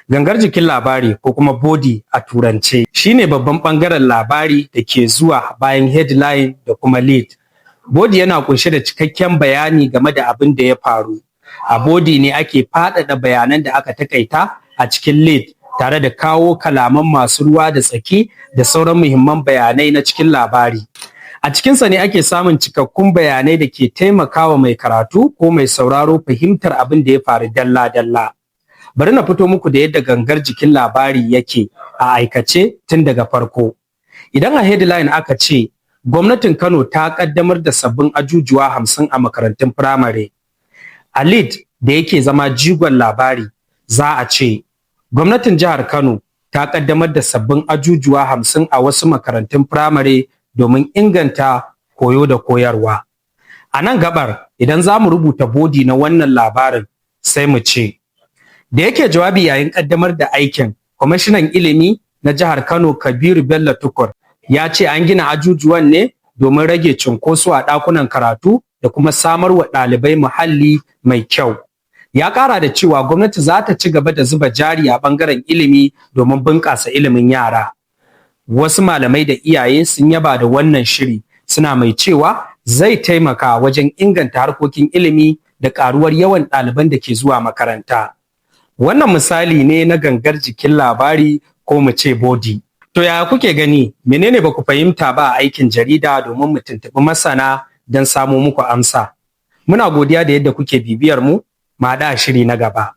Gangar jikin labari, ko kuma body a Turance, shine babban bangaren labari da ke zuwa bayan headline da kuma lead. Body yana kunshe da cikakken bayani game da abin da ya faru. A body ne ake faɗaɗa bayanan da aka takaita a cikin lead, tare da kawo kalaman masu ruwa da tsaki da sauran muhimman bayanai na cikin labari. A cikinsa ne ake samun cikakkun bayanai da ke taimakawa mai karatu ko mai sauraro fahimtar abin da ya faru dalla-dalla. Bari na fito muku da yadda gangar jikin labari yake a aikace tun daga farko. Idan a headline aka ce gwamnatin Kano ta kaddamar da sabbin ajujuwa 50 a makarantun firamare, a lead da yake zama jigon labari za a ce gwamnatin jihar Kano ta kaddamar da sabbin ajujuwa 50 a wasu makarantun firamare domin inganta koyo da koyarwa. A nan gabar, idan za mu rubuta body na wannan labarin, sai mu ce: da yake jawabi yayin kaddamar da aikin, kwamishinan ilimi na jihar Kano, Kabiru Bello Tukur, ya ce an gina ajujuwan ne domin rage cunkoso a ɗakunan karatu da kuma samar wa ɗalibai muhalli mai kyau. Ya ƙara da cewa gwamnati za ta ci gaba da zuba jari a ɓangaren ilimi domin bunƙasa ilimin yara. Wasu malamai da iyaye sun yaba da wannan shiri, suna mai cewa zai taimaka wajen inganta harkokin ilimi da ƙaruwar yawan ɗaliban da ke zuwa makaranta. Wannan misali ne na gangar jikin labari, ko mu ce body. To, yaya kuke gani? Menene ba ku fahimta ba a aikin jarida, domin mu tuntuɓi masana don samo muku amsa? Muna godiya da yadda kuke bibiyar mu. Mu haɗu a shiri na gaba.